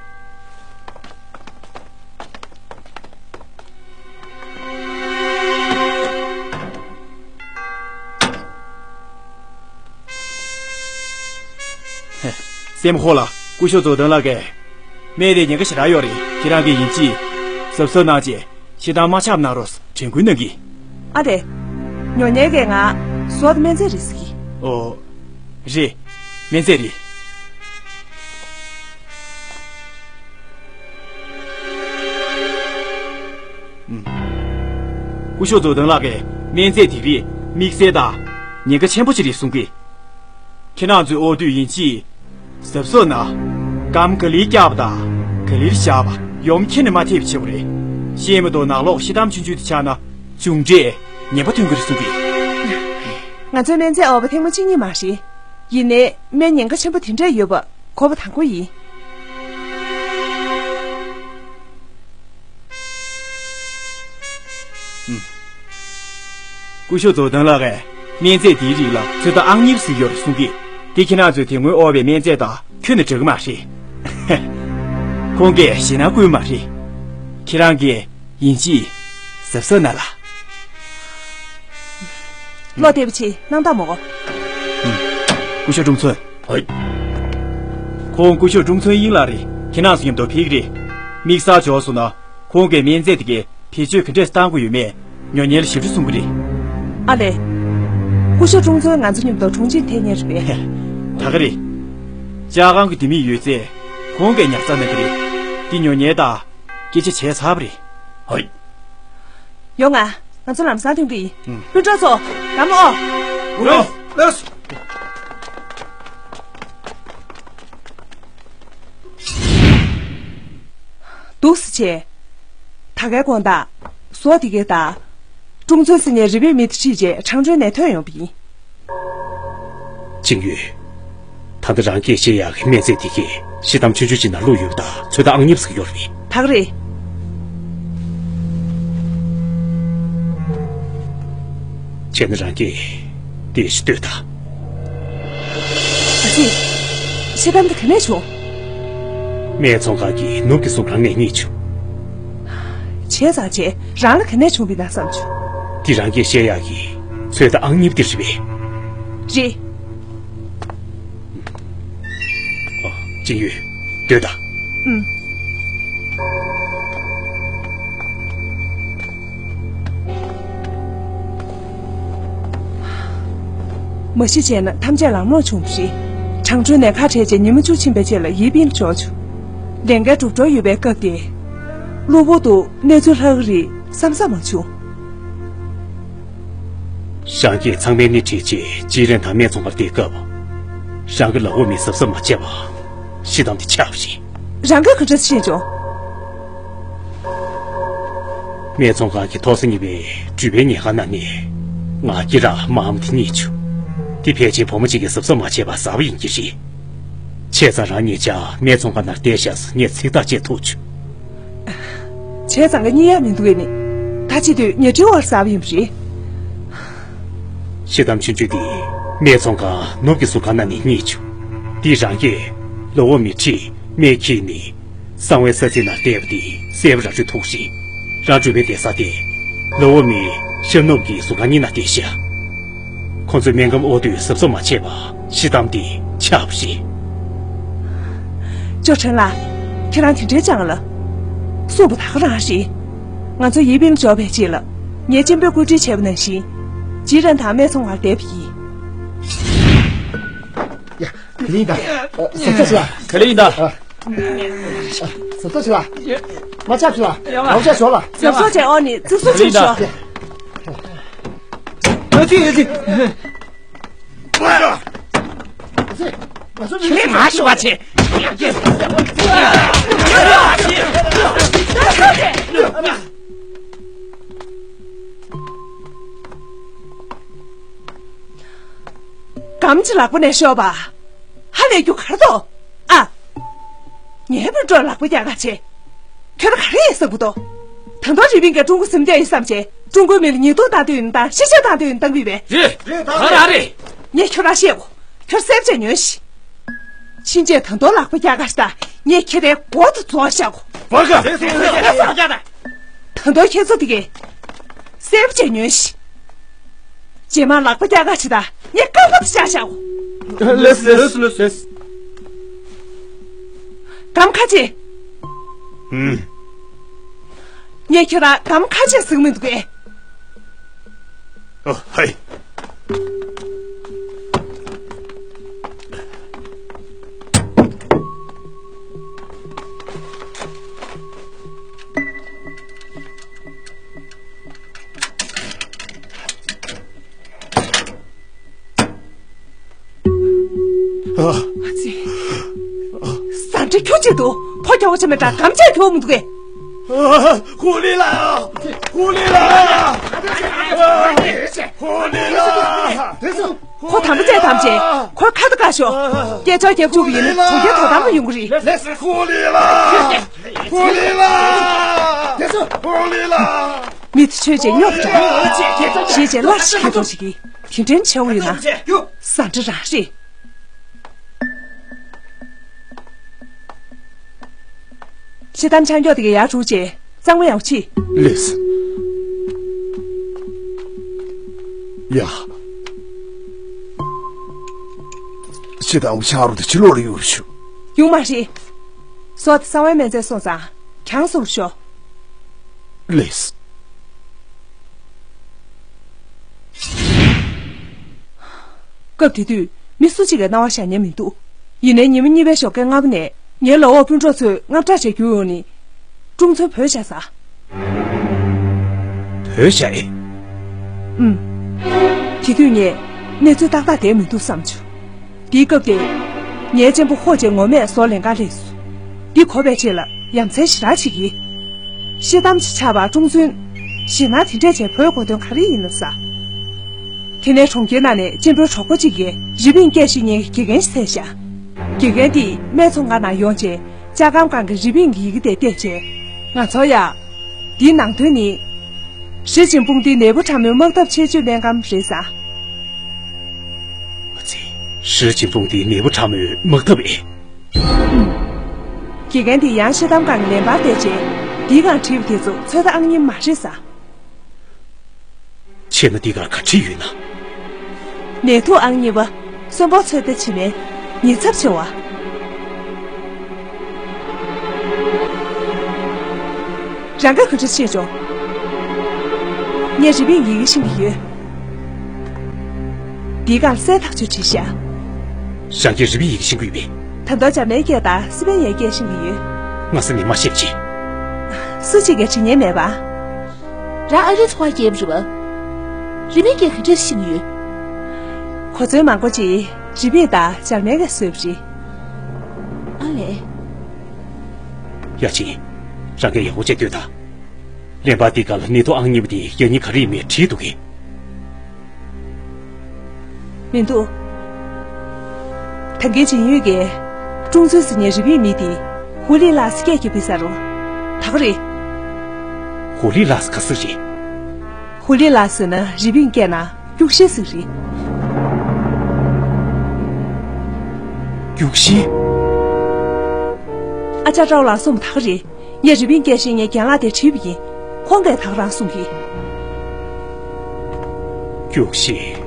སེམས་ཁོག་ལ། སྐུ་ཞབས་ཛོ་ཐང་ལགས་ཀྱིས། སྨན་དེ་ཉེན་ཁ་ཞེ་དྲག་ཡོད་རེད། ཁྱེད་རང་གིས་ཡིན་གཅིག་གཟབ་གཟབ་གནང་བྱས། ཤི་དམ་མ་ཆགས་གནང་རོགས་དྲན་སྐུལ་གནང་གི། ཨ་རེད། ཉོ་མཁན་གྱིས་ང་ཟོག་དེ་སྨན་རྫས་རེད་ཟེར་གི། ཨོ། རེད། སྨན་རྫས་རེད། ཨུམ། སྐུ་ཞབས་ཛོ་ཐང་ལགས་ཀྱིས་སྨན་རྫས་དེ་རིགས་དམིགས་བསལ་དང་ཉེན་ཁ་ཆེན་པོ་ཅིག་རེད་གསུང་གི། ཁྱེད་རང་ཚོས་དབོར་དུས་ཡིན་གཅིག་གཟབ་གཟབ་གནང་། སྐམ་ག་ལེར་བཀྱག་པ་དང་ག་ལེར་བཞག་པ། ཡོམ་ཁྱོན་ནས་མ་ཐེབས་པ་བྱེད་དགོས་རེད། ཤེས་མ་གཏོགས་ནང་ལོགས་ཤི་དམ་ཆུང་ཆུང་དེ་ཆགས་ན་མཇུག་འབྲས་ངན་པ་ཐོན་གྱི་རེད་གསུང་གི། ང་ཚོའི་སྨན་རྫས་དབོར་བ་ཐེངས་མ་གཅིག་གཉིས་མ་རེད། ཡིན་ནའི་སྨན་ཉེན་ཁ་ཆེན་པོ་དེ་འདྲ་ཡོད་པ་གོ་བ་དང་པོ་ཡིན། ཨུམ། སྐུ་ཞབས་ཛོ་ཐང་ལགས་ཀྱིས་སྨན་རྫས་དེའི་རིགས་ལ་ཚོད་ལྟ་ཨང་གཉིས་ཟེར་ཡོད་རེད་གསུང་གི། དེ་ཁྱེད་རང་ཚོས་དེ་སྔོན་དབོར་བའི་སྨན་རྫས་དང་ཁྱོན་ནས་འདྲ་གི་མ་རེད། ཁོང་གིས་ཞེད་སྣང་སྐུལ་མ་རེད། ཁྱེད་རང་གིས་ཡིན་གཅིག་གཟབ་གཟབ་གནང་ལ། བློ་བདེ་པོ་བྱེད་གནང་དང་མོ། ཨུམ། སྐུ་ཞབས་ཀྲུང་ཚོན། ཧོꯏ། ཁོང་སྐུ་ཞབས་ཀྲུང་ཚོན་དབྱིང་ལགས་རེད། ཁྱེད་རང་ཚོ་མཉམ་དུ་ཕེབས་ཀྱི་རེད། དམིགས་བསལ་འབྱོར་སོང་ན། ཁོང་གིས་སྨན་རྫས་དེ་གའི་བེད་སྤྱོད་ག་འདྲས་བཏང་དགོས་ཡོད་མེད་ཉོ་མཁན་ལ་ཞིབ་ཕྲ་གསུང་གི་རེད། ཨ་ལས། སྐུ་ཞབས་ཀྲུང་ཚོན་ང་ཚོ་མཉམ་དུ་གྲོང་ཁྱེར་ཐད་མཁན་རེད་པས། ད་ག་རེད། ལྕགས་ཁང་གི་ལྡེ་མིག་ཡོད་ཚད་ཁོང་གིས་ཉར་ཚགས་གནང་གི་རེད། འདི་ཉོ་མཁན་དང་སྐད་ཆ་བྱས་ཚར་བ་རེད། ཧོ། ཡོང་ང་། ང་ཚོ་ལམ་སང་ཐོན་གི་ཡིན། ཨུམ། སྤུན་གྲོགས་ཚོ། ལམ་ཨོ། ལོས། ལོས། འདུག་སེ་བྱས། ད་གའི་དགོང་དག་ཟོག་དེ་གའི་བདག་ཀྲུང་ཚོན་ཟེར་མཁན་རི་པིན་མི་དེ་ཁྲིད་རྗེས་ཁྲང་ཀྲོའུ་ནས་ཐོན་ཡོང་བ་ཡིན། ཅིང་ཡུས། ད་ལྟ་རང་སྐད་བཤད་ཡག་གི་སྨན་རྫས་དེ་གས་ཤི་དམ་ཆུང་ཆུང་ཅིག་ནང་བླུགས་ཡོད་པ་དང་ཚོད་ལྟ་ཨང་གཉིས་ཟིག་ཡོད་རེད། ད་ག་རེད། བྱས་ན་རང་སྐད་བདེ་ཞིག་ལྟོས་དང་། ཨ་ཙི། ཤི་དམ་དེ་ག་ནས་བྱུང་། སྨད་ཚོང་ཁང་གི་ནུབ་ཀྱི་ཟུར་ཁང་ནས་རྙེད་བྱུང་། བྱས་ཙང་བྱས་རང་ལ་ག་ནས་བྱུང་བ་ཡིན་ན་བསམ་བྱུང་། འདི་རང་སྐད་བཤད་ཡག་གི་ཚོད་ལྟ་ཨང་གཉིས་པ་དེ་རེད་པས། རེད། ཨ། ཅིང་ཡུས། སྡོད་དང་། ཨུམ། མ་གཞི་བྱས་ན་ཐམས་ཅད་ལམ་ལྷོང་བྱུང་བ་རེད། ཁྲང་ཀྲོའུ་ནས་ཁ་བྲལ་རྗེས་ཉི་མ་བཅུ་ཕྱིན་པའི་རྗེས་ལ་ཡི་པིན་འབྱོར་བྱུང་། ལས་འགན་གྲུབ་འགྲོ་ཡོད་པའི་སྐབས་དེ། གློ་བུར་དུ་གནས་ཚུལ་ལྷག་གི་རེད་བསམ་བསམ་མ་བྱུང་། རང་གིས་ཚང་མའི་སྣེ་ཁྲིད་རྗེས་ཅི་རན་དང་སྨད་ཚོང་ཁང་བསྡད་སྐབས། རང་གི་ལག་འོག་མི་གཟབ་གཟབ་མ་བྱས་པ། ཤི་དམ་དེ་ཆགས་པ་རེད། རང་གིས་ག་འདྲ་ཤེས་བྱུང་། སྨད་ཚོང་ཁང་གི་ཐོག་ས་གཉིས་པའི་འགྲུལ་པའི་ཉལ་ཁང་ནང་ནས་ང་སྐེ་རགས་དམར་མོ་དེ་རྙེད་བྱུང་། དེ་ཕལ་ཆེར་བུ་མོ་གཅིག་གིས་གཟབ་གཟབ་མ་བྱས་པར་ཟ་བ་ཡིན་གྱི་རེད། བྱས་ཙང་རང་ཉེ་ཆར་སྨད་ཚོང་ཁང་ནང་བསྡད་བཞག་ས་ངས་ཚིག་ཐག་བཅད་ཐུབ་བྱུང་། བྱས་ཙང་ག་རྙེད་ཡག་མི་འདུག་ཨེ་ནི། ད་བྱེད་དུས་ཉལ་ཁྲིའི་འོག་ཟ་བ་ཡིན་པ་རེད། ཤི་དམ་ཆུང་ཆུང་དེ་སྨད་ཚོང་ཁང་ནུབ་ཀྱི་ཟུར་ཁང་ནང་ནས་རྙེད་བྱུང་། དེ་རང་གིས། ལོ་འོ་མི་ཁྲིད་སྨད་ཁྱིས་ནི་གསང་བའི་ས་ཚིགས་ནང་བསྡད་པ་དེ་གསལ་པོ་རང་ཚོས་མཐོང་ཤིང་། རང་གྲོད་པའི་བསྡད་ས་དེ་ལོ་འོ་མི་ཤར་ནུབ་ཀྱི་ཟུར་ཁང་གཉིས་ནང་བསྡད་ཤག་ཁོང་ཚོས་སྨན་སྒམ་དབོར་དུས་གཟབ་གཟབ་མ་བྱས་པར་ཤི་གཏམ་དེ་ཆགས་པ་རེད། ཅོ་ཁྲེན་ལགས། ཁྱེད་རང་དེ་འདྲའི་ཅང་ལ། གསུངས་པ་ད་ག་རང་རེད། ང་ཚོ་ཡེ་པིན་འབྱོར་བའི་རྗེས་ལ་ངས་གཅེན་པོས་བཀོད་སྒྲིག་བྱས་པ་ནང་བཞིན། ཇི་རན་དང་སྨད་འཚོང་ཁང་བསྡད་པ་ཡིན། ཡ། ག་ལེ་ཡིན་ད། ཟ་ཚ་ཞུ་ལ། ག་ལེ་ཡིན་ད། ཟ་ཚ་ཞུ་ལ། མ་ཆག་ཞུ་ལ། ཡ་མ་ཆག་ཞུ་ལ། ཟ་ཚ་ཞུ་ལ། ཟ་ཚ་ཞུ་ལ། ཨོ་ནི་ཙི་སུ་ཅིག་ཞོ། ཡ་ཙི་ཡ་ཙི། ཁྱེད་མ་ཞུ་བ་ཆེ། སྒམ་གྱི་ལག་པ་ནས་ཤོར་བ། ཧ་ལས་རྒྱུ་གར་དོ། ཨ། ངའི་སྤུན་གྲོགས་ལག་པ་རྒྱག་ག་ཆེ། ཁྱོད་ར་ག་རེ་ཡིན་བསམ་གི་འདུག་ད་དུང་རི་པིན་གྱིས་ཀྲུང་གོ་སེམས་ཁྲལ་ཡིན་བསམ་བྱས་ཀྲུང་གོའི་མི་ལ་ཉེས་རྡུང་བཏང་འདོད་ཡིན་དང་ཤི་བཤོལ་བཏང་འདོད་ཡིན་བཏང་གི་ཡོད་པས། རེད། རེད་ད་ར་རེད། ངས་ཁྱོད་ར་བཤད་གོ། ཁྱོད་སེམས་ཁྲལ་ཉོན་ཞིག་ཕྱིན་ཆད་ད་དུང་ལག་པ་རྒྱག་ག་ཞིག་ད་ངས་ཁྱེད་རའི་མགོ་དུ་རྫོགས་བཞག་གོ། བར་ག་ད་དུང་ཁྱེད་ཚོ་དེ་གས་སེམས་ཁྲལ་ཉོན་ཞིག་རྗེས་མ་ལག་པ་རྒྱག་ག་ཞིག་ད་ངས་རྐང་པ་དུ་བཅག་བཞག་གོ། ལེས་ལེས་ལེས་ལེས། སྒམ་ཁ་ཕྱེ། ཨུམ། ངས་ཁྱོད་ར་སྒམ་ཁ་ཕྱེ་ཟེར་གི་མི་འདུག་གས། ཨ་ཧའི། ཨ་ཙི། ཟ་འདྲེ་ཁྱོད་ཅིག་ཏུ་ཕོ་རྒྱག་པ་ཅིག་མེད་དྲ་སྒམ་ཆས་ཁྱོད་མི་འདུག་གས། ཧུ་ལི་ལ། ཧུ་ལི་ལ། ཧུ་ལི་ལ། ཁོ་དམ་པ་བཙལ་ཐམས་ཅད་ཁོའི་ཁ་ཏ་བཀག་ཤོག་སྐད་ཅོར་རྒྱབ་བཅུག་པ་ཡིན་ན་གྲོང་ཁྱེར་དོ་དམ་པ་ཡོང་གི་རེད། ཧུ་ལི་ལ། ཧུ་ལི་ལ། ཧུ་ལི་ལ། མི་དེ་ཆོས་བྱེད་སྙོབ་འདྲ། ཞེས་བྱས་སླར་ཞིག་གི་རོ་ཞིག་གིས་དེ་འདྲའི་བྱེད་འོ་ཡོད་ན། ཟ་འདྲེ་རང་རེད། ཤི་གཏམ་ཆང་སྐྱོག་དེ་གའི་ཡར་འགྲོ་བྱས་གཙང་མ་ཡང་ཕྱིས། ལེས། ཡ། ཤི་གཏམ་ཆང་རོ་དེ་ཕྱི་ལོགས་ལ་ཡོད་ཞུ། ཡོང་མ་རེད། སོགས་གསང་བའི་སྨན་རྫས་སོང་ཙང་གྱང་སོར་ཤོག་ལེས། སྐབས་དེ་དུས་མི་སུ་གཅིག་གིས་རྣ་བ་བཞག་ཉན་མི་འདུག་ཡིན་ནའི་ཉི་མ་གཉིས་པའི་ཞོགས་ཀས་སྔ་པོ་ནས་ངའི་ལོ་འོག་སྤུན་གྲོགས་ཚོས་དངངས་སྐྲག་བྱས་རྒྱུགས་ཡོང་ནས། ཀྲུང་ཚོའི་བོད་བཞག་ས། བོད་བཞག་ཨེ། ཨུམ། དེ་དུས་ངས་གནས་ཚུལ་ཏག་ཏག་བསྡད་མི་འདུག་བསམ་བྱུང་། དེའི་སྐབས་དེ། ངའི་གཅེན་པོ་ཧོ་ཅེ་ངོ་མས་བཟོ་ལེན་ག་སླེབས་སོང་། འདི་གོ་བའི་ཆེད་ལ་ཡ་མཚན་ཞེ་དྲག་བྱེད་ཀྱི། ཤི་གཏམ་ཅིག་ཆགས་པ་ཀྲུང་ཚུན། ཞེད་སྣང་དེ་འདྲས་བྱས་བོད་གོ་དོན་ག་རེ་ཡིན་ལབ་ས། དེ་ནས་གྲོང་ཁྱེར་ནང་ནས་གཅེན་པོའི་གྲོགས་པོ་གཅིག་གིས་རི་པིན་སྐད་ཤེས་མཁན་གྱི་དགེ་རྒན་ཞིག་འཚོལ་ཤག་དགེ་རྒན་དེས་སྨད་འཚོང་ཁང་ནང་ཡོང་བྱས་ལྕགས་སྒམ་སྒང་གི་རི་པིན་གྱི་ཡི་གེ་དེ་བལྟས་བྱས། ང་ཚོར་ཡ། འདིའི་ནང་དོན་ནི། ཧྲི་ཅིན་ཕུང་ཏིའི་ནད་འབུ་ཕྲ་མོའི་དམག་འཐབ་ཆེད་སྤྱོད་སྨན་སྒམ་རེད་ས། ཨ་ཙི། ཧྲི་ཅིན་ཕུང་ཏིའི་ནད་འབུ་ཕྲ་མོའི་དམག་འཐབ་ཨེ། དགེ་རྒན་དེ་ཡང་ཤི་གཏམ་སྒང་གི་ལན་པར་བལྟས་རྗེས་འདིའི་སྒང་བྲིས་པ་དེ་ཚོ་ཚོད་ལྟ་ཨང་གཉིས་མ་རེད་ས། བྱས་ན་འདི་གར་ག་བྲིས་ཡོད་ན། ནད་དུག་ཨང་གཉིས་པ། གསོན་པོ་ཚོད་ལྟ་བྱེད་མཁན། ཉེན་ཚབས་ཆེ་བ། རང་ག་ག་འདྲ་བཤད་ཆོག་ངས་རི་པིན་ཡི་གེ་ཤེས་ཀྱི་ཡོད། འདིའི་སྒང་གསལ་ཐག་ཆོད་བྲིས་ཤག་རང་གིས་རི་པིན་ཡི་གེ་ཤེས་ཀྱི་ཡོད་པས། ད་དུང་འཇར་མན་སྐད་དང་སི་པན་ཡའི་སྐད་ཤེས་ཀྱི་ཡོད། སྔ་ས་ནས་མ་བཤད་ཅིག་སུ་གཅིག་གིས་བྲིས་མཁན་མེད་པ། རང་ཨ་རིའི་ཚོང་པ་རྒྱལ་པོ་རེད་པ། རི་པིན་སྐད་ག་འདྲས་ཤེས་ཀྱི་ཡོད། གོ་མཚོན་མང་པོ་ཅིག་རི་པིན་དང་འཇར་མན་གྱིས་བཟོས་པ་རེད། ཨ་ལས། ཡ་ཅིན། རང་གིས་ཡག་པོ་བྱས་ལྟོས་དང་། ལན་པར་འདི་ག་ལ་ནད་དུག་ཨང་གཉིས་པ་དེ་ཡག་ཉེས་ག་རེ་ཡིན་མིན་བྲིས་འདུག་གས། མི་འདུག་ད་གིན་ཇིན་ཡུས་ཀྱིས་ཀྲུང་ཚུན་ཟེར་མཁན་རི་པིན་མི་དེ་ཧུ་ལི་ལགས་སི་སྐད་རྒྱབ་པའི་ས་རུ། ད་ག་རེད། ཧུ་ལི་ལགས་ག་ཟེར་རེད། ཧུ་ལི་ལགས་ཟེར་ན་རི་པིན་སྐད་ནང་རྒྱུག་ཤེས་ཟེར་རེད། རྒྱུག་ཤེས། ཅ་ཀྲའོ་ལགས་གསུངས་པ་ད་ག་རེད། ངས་རི་པིན་སྐད་བཤད་མཁན་རྒན་ལགས་དེར་དྲིས་པ་ཡིན། ཁོང་གིས་ད་ག་རང་གསུངས་ཀྱི། རྒྱུགས་ཤེས།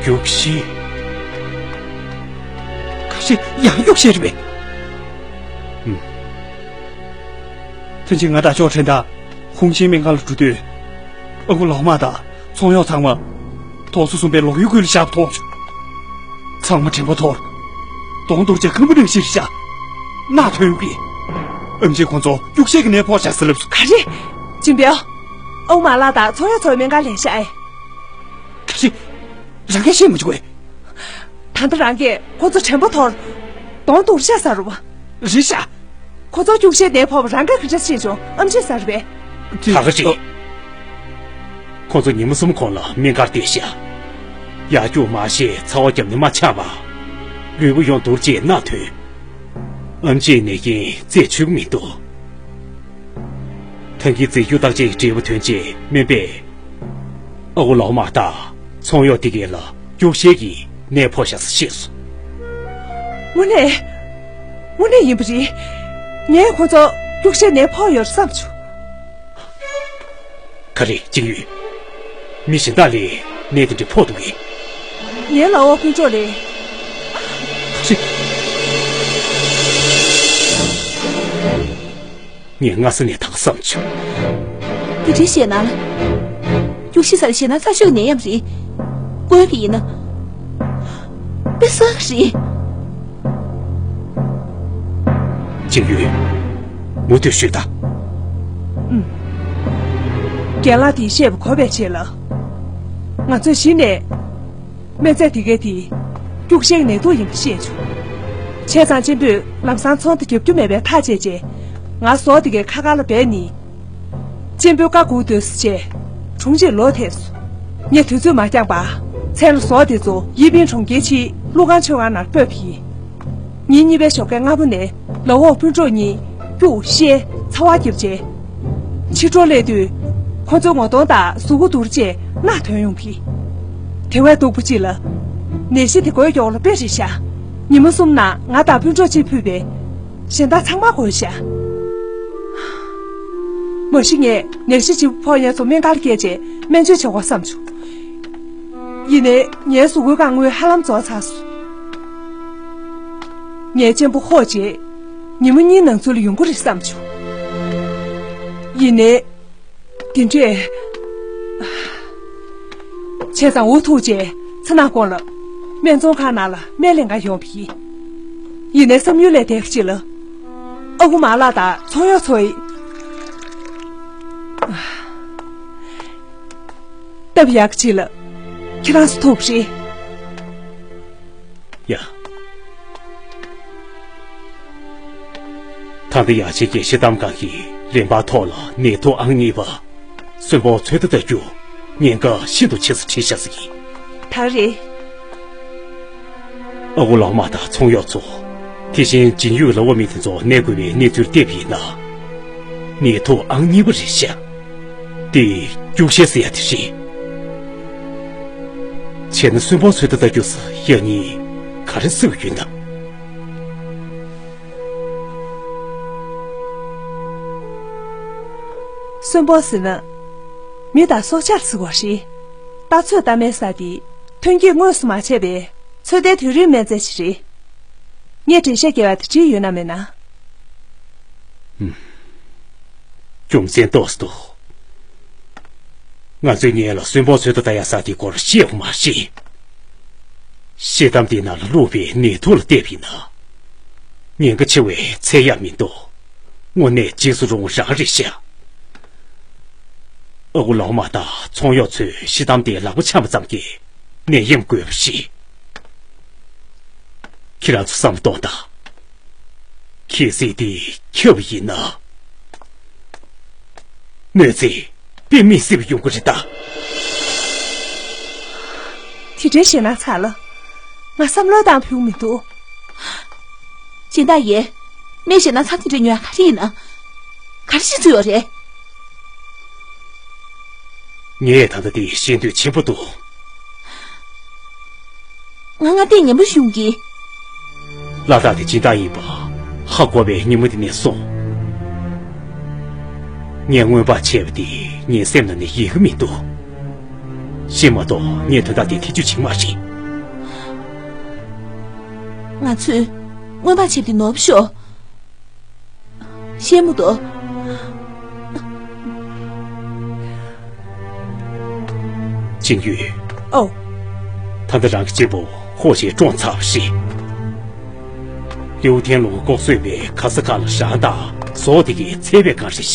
རྒྱུགས་ཤེས། ག་རེ་ཡང་རྒྱུགས་ཤེས་རེད་པས། ཨུམ། ཐེངས་གཅིག་ང་དང་ཅོ་ཁྲེན་དང་ཧུང་ཆིང་སྨན་ཁང་ལ་འགྲོ་དུས། ཨ་ཁུ་ལའོ་མ་དང་ཚོང་གཡོག་ཚང་མ་ཐོག་སོ་གསུམ་པའི་ལོག་ཡུལ་ཁུལ་ལ་བཞག་པ་མཐོང་བྱུང་། ཚང་མ་དྲན་པ་འཐོར། གདོང་གཏོར་བྱས་ཁང་པ་ནང་བཞིན་བཞག། རྣག་ཐོན་ཡོང་གི། ཨམ་ཆིས་ཁོང་ཚོ་རྒྱུགས་ཤེས་ཀྱི་ནད་ཕོག་བཞག་ཟེར་ལབ་སོང་། ག་རེ། ཅིན་པེའོ། ཨ་ཁུ་མ་ལགས་དང་ཚོང་གཡོག་ཚོ་སྨན་ཁང་ལ་བཞག་ཨེ། ག་རེ། རང་གིས་ཤེས་མ་བྱུང་བས། ད་ལྟ་རང་གིས་ཁོ་ཚོ་དྲན་པ་འཐོར། གདོང་གཏོར་བཞག་ཟེར་བ། རེད་ཤག། ཁོ་ཚོ་རྒྱུགས་ཤེས་ནད་ཕོག་པ་རང་གིས་ག་འདྲ་ཤེས་བྱུང་། ཨམ་ཆིས་ཟེར་བས། ད་ག་ཅིག། ཁོ་ཚོ་ཉི་མ་གསུམ་གོང་ལ་སྨན་ཁང་བསྡད་ཤག། ཡར་རྒྱུགས་མར་བཤལ་ཚ་བ་བརྒྱབ་ནས་མ་ཆག་པ། ལུས་པོ་ཡོངས་གཏོར་བྱས་རྣག་ཐོན། ཨམ་ཆིས་ནད་རྐྱེན་རྩད་ཆོད་ཀྱི་མི་འདུག། ད་གིན་རྫས་འགྱུར་བརྟག་དཔྱད་ཀྱི་འབྲས་བུ་ཐོན་རྗེས་སྨན་པས། ཨ་ཁུ་ལའོ་མ་དང་ཚོང་གཡོག་དེ་གས་ལ་རྒྱུགས་ཤེས་ཀྱི་ནད་ཕོག་བཞག་ཟེར་ཤེས་སོང་། དངོས་གནས། དངོས་གནས་ཡིན་པ་རེད། ངས་ཁོ་ཚོ་རྒྱུགས་ཤེས་ནད་ཕོག་ཡོད་བསམ་བྱུང་། ག་རེ། ཅིན་ཡུས། མི་གཞན་དག་ལ་ནད་དེ་འདྲ་ཕོག་འདུག་གས། ངའི་ལག་འོག་སྤུན་གྲོགས་ལ། ག་རེ། ངས་སྔ་ས་ནས་ད་ག་བསམ་བྱུང་། དེ་འདྲའི་ཞེད་སྣང་ལ། རྒྱུགས་ཤེས་ཟེར་ཞེད་སྣང་ཚ་ཤོས་ནད་ཡམས་རེད། དངོས་ཀྱི་ཡིན་ན། དཔེ་བཟང་རེད། ཅིན་ཡུས། མུ་མཐུད་ཤོད་དང་། ཨུམ། རྒན་ལགས་དེས་བཤད་པ་གོ་བའི་ཆེད་ལ། ང་ཚོས་གཞི་ནས། སྨན་རྫས་དེ་གའི་དེ། རྒྱུགས་ཤེས་ནད་དུག་ཡིན་པ་ཤེས་བྱུང་། བྱས་ཙང་གཅེན་པོས་ལམ་སང་ཚོང་དེ་རྒྱབ་རྒྱུ་མེད་པའི་ཐག་བཅད་རྗེས། ང་ཟོག་དེ་གའི་ཁ་ཁ་ལ་སྦས་ནས། གཅེན་པོའི་བཀའ་སྒུག་སྡོད་ཟེར་བྱས། གྲོང་ཁྱེར་ལོག་ཐལ་སོང་། ངས་དུས་ཚོད་མ་འགྱངས་པར་མཚན་ལ་ཟོག་དེ་ཚོ་ཡི་པིན་གྲོང་ཁྱེར་ཕྱིའི་ཀླུ་ཁང་མཆོད་ཁང་ནང་སྤོས་པ་ཡིན། ཉིན་གཉིས་པའི་ཞོགས་ཀས་སྔ་པོ་ནས་ལག་འོག་སྤུན་གྲོགས་གཉིས་རྒྱུགས་ཤེས་ཚ་བ་བརྒྱབ་རྗེས། ཕྱི་དྲོ་སླེབས་དུས། ཁོ་ཚོའི་ངོ་གདོང་དང་གཟུགས་པོ་འདུར་བྱས་རྣག་ཐོན་ཡོང་གི། དེ་བས་སྡུག་པོ་གཅིག་ལ། ནད་གཞི་དེ་མགོའི་མགྱོགས་ལ་དཔེ་རེད་ཤག། ཉི་མ་གསུམ་ནང་ང་དང་སྤུན་གྲོགས་གཅིག་ཕུད་པས། གཞན་དག་ཚང་མ་གོ་ཤག། མ་གཞི་ངས་ནད་གཞི་ལྗིད་པོ་ཕོག་མཁན་ཚོ་སྨན་ཁང་ལ་བསྐྱལ་རྗེས་སྨན་བཅོས་བྱེད་དགོས་བསམ་བྱུང་། ཡིན་ནའི་ངའི་གཟུགས་པོའི་དཀར་ངོས་ཧ་ལམ་རྫོགས་ཚར་སོང་། ངའི་གཅེན་པོ་ཧོ་ཅེ། ཉི་མ་གཉིས་ནང་ཚུད་ལ་ཡོང་གི་རེད་བསམ་བྱུང་། ཡིན་ནའི། དེ་འདྲས། བྱས་ཙང་འུ་ཐུག་རྗེས་ཚ་ནག་ཀོང་ལ། སྨན་ཚོང་ཁང་ནང་ལ་སྨན་ལེན་ག་ཡོང་བ་ཡིན། ཡིན་ནའི་བསམ་ཡུལ་ལས་འདས་ཀྱི་ལ། ཨ་ཁུ་མ་ལགས་དང་ཚོང་གཡོག་ཚོ་ཡི། སྟབས་ཡག་ཅིག་ལ། ཁྱེད་རང་ཚོ་ཐུག་པ་རེད། ཡ། ད་ལྟ་ཡ་ཆེན་གྱི་ཤི་གཏམ་སྒང་གི་རིམ་པ་ཐོག་ལ་ནད་དུག་ཨང་གཉིས་པ། གསོན་པོ་ཚོད་ལྟ་ལྟ་རྒྱུ། ཉེན་ཁ་ཤིན་ཏུ་ཆེ་ས་བྲིས་བཞག་ས་ཡིན། ད་རེད། ཨ་ཁུ་ལགས་མ་དང་ཚོང་གཡོག་ཚོ། དེ་བཞིན་ཇིན་ཡུས་ལ་བ་མི་དེ་ཚོ་གནས་དགོས་པའི་གནས་ཚུལ་བལྟས་པ་ཡིན་ན། ནད་དུག་ཨང་གཉིས་པ་རེད་ཤག། དེ་རྒྱུགས་ཤེས་ཟེར་ཡ་དེ་རེད། བྱས་ན་གསོན་པོ་ཚོད་ལྟ་ལྟ་རྒྱུ་ཟེར་ཡ་གཉིས་ག་རེ་ཟེར་བ་ཡོད་ན། གསོན་པོ་ཟེར་ན། མི་དང་སྲོག་ཆགས་ཟེར་བ་རེད། ལྟ་ཚོད་ལྟ་མེད་ས་དེ། ཐོན་སྐྱེད་དངོས་སུ་མ་བྱས་པའི། ཚོད་ལྟའི་དུས་རིམ་སྨན་རྫས་ཤིག་རེད། ངས་འགྲེལ་བཤད་རྒྱག་ཡ་དེ་བྲིས་ཡོད་ན་མེད་ན། ཧུམ། རྒྱུ་མཚན་ཏོག་ཙམ་འདུག། ང་ཚོས་ངེད་ལ་གསོན་པོ་ཚོད་ལྟ་ལྟ་ཡ་ས་དེའི་སྐོར་བཤད་པ་མ་ཤེས། ཤི་གཏམ་དེའི་ནང་ལ་བླུགས་པའི་ནད་དུག་ལ་བལྟས་པ་ཡིན་ན། ཉེན་ཁ་ཆེ་བའི་ཚད་ཡང་མི་འདུག། དངོས་གནས་འཇིགས་སུ་རུང་བ་རང་རེད་ཤག། ཨ་ཁུ་ལའོ་མ་དང་ཚོང་གཡོག་ཚོས་ཤི་གཏམ་དེ་ལག་པ་འཆང་བ་ཙམ་གྱིས་ནད་ཡམས་འགོས་པ་ཞིག། ཁྱེད་རང་ཚོ་བསམ་བློ་གཏོང་དང་། གལ་སྲིད་དེ་ཁྱབ་པ་ཡིན་ན། གནོད་འཚེ་དཔེ་མི་སྲིད་པ་ཡོང་གི་རེད་ད། དེ་འདྲའི་ཞེད་སྣང་ཚ་ལ། ང་བསམ་བློ་བཏང་ཕོད་མི་འདུག། སྦྱིན་བདག་ཡིན། སྨན་ཞིག་ན་ཚ་དེ་འདྲ་ཉོ་ཡ་ག་རེ་ཡིན་ན། ག་རེ་བྱེད་ཚུལ་ཡོད་རེད། ངས་ད་ལྟ་དེ་ཤེས་འདོད་ཆེན་པོ་འདུག། ང་ང་ལྟས་ངན་པ་ཞུ་གི། ལ་དྭགས་དེ་སྦྱིན་བདག་ཡིན་པ་ཧ་གོ་བའི་ཉིན་མོ་དེ་ནས་བཟུང་། ངས་སྔོན་དཔག་བྱས་པ་དེ་ངའི་སེམས་ནང་ནས་ཡལ་གྱི་མི་འདུག། ཤི་མ་གཏོགས་ངས་དོན་དག་དེ་ཐེ་ཇུས་བྱེད་ཀྱི་མ་རེད། ང་ཚོས་སྔོན་དཔག་བྱས་པ་དེ་ནོར་བ་ཤོག། ཤེས་མི་འདུག། ཅིན་ཡུས། ཨོ། ད་ལྟ་རང་གི་གཅེན་པོ་ཧོ་ཞེས་བཀྲོངས་ཚར་བ་རེད། ལིའུ་ཐན་ལུང་ལྐོག་གསོད་པའི་ག་ས་ག་ལ་རང་དང་ཟོག་དེ་གའི་ཚེ་བའི་སྒང་རེད་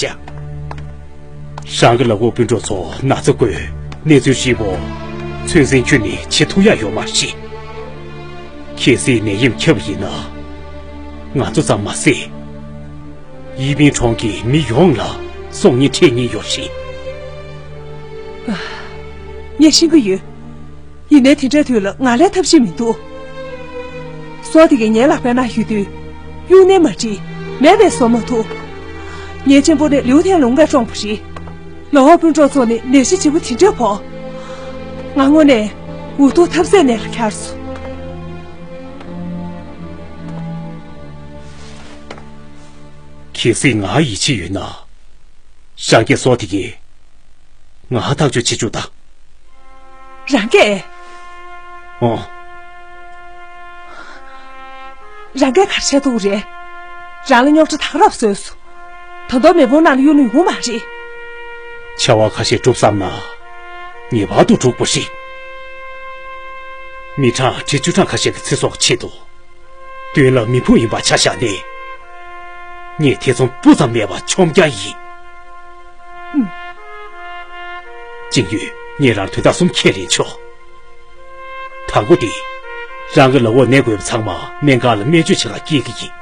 ཤག། རང་གི་ལག་འོག་སྤུན་གྲོགས་ཚོ་ན་ཚ་བཀོད་གནས་ཚུལ་ཧྲིལ་པོ་ཚོད་འཛིན་ཁྱོན་ནས་བྱེད་ཐུབ་ཡག་ཡོད་མ་རེད། གལ་སྲིད་ནད་ཡམས་ཁྱབ་པ་ཡིན་ན། ང་ཚོ་ཙམ་མ་ཟད། ཡི་པིན་གྲོང་གི་མི་ཡོངས་ལ་སྲོག་ཉེན་འཕྲད་ཉེན་ཡོད་རེད། ངས་ཤེས་ཀྱི་ཡོད། ཡིན་ནའི་དེ་འདྲའི་དུས་ལ་ང་ལ་ཐབས་ཤེས་མི་འདུག། ཟོག་དེ་གས་ངའི་ལག་པའི་ནང་ཡོད་དུས། གཡུག་ནའི་མ་འགྲིག། མེད་པས་བཟོ་མ་ཐུབ། ངའི་གཅེན་པོ་ནི་ལིའུ་ཐན་ལུང་གིས་བཀྲོངས་པ་རེད། ལག་འོག་སྤུན་གྲོགས་ཚོ་ནི་ནད་གཞི་ལྗིད་པོ་དེ་འདྲ་ཕོག། ང་དངོས་གནས་འུ་ཐུག་ཐབས་ཟད་ནས་ལ་འཁྱར་སོང་། གལ་སྲིད་ང་ཡིད་ཆེས་ཡོད་ན། རང་གིས་ཟོག་དེ་གས་ང་ཐག་གཅོད་བྱེད་བཅུག་དང་། རང་གིས། ཨོ། རང་གིས་ག་རེ་བྱེད་ཐུབ་རེད། རང་ལ་རྙོག་དྲ་དག་རབ་བཟོས་སོང་། ད་དུང་མེ་ཕུང་ནང་ལ་གཡུག་ལུགས་ཡོང་མ་རེད། བྱ་བ་ཁ་ཤས་སྒྲུབ་བསམ་ན། ངེས་པར་དུ་འགྲུབ་དགོས་རེད། མི་གྲངས་ཁྲི་བཅུ་གྲངས་ཁ་ཤས་ཀྱི་ཚེ་སྲོག་ཆེད་དུ། དོན་ལ་མི་ཕམ་ཡིན་པ་ཆ་བཞག་ནས། ངས་ཐེ་ཚོམ་སྤུ་ཙམ་མེད་པར་མཆོང་རྒྱག་ཡིན། ཅིན་ཡུས། ངས་རང་དོན་དག་གསུམ་ཁས་ལེན་ཆོག། དང་པོ་དེ། རང་གི་ལག་འོག་ནད་འགོས་པ་ཚང་མ་སྨན་ཁང་ལ་སྨན་བཅོས་བྱེད་གར་སྐྱེལ་གྱི་ཡིན།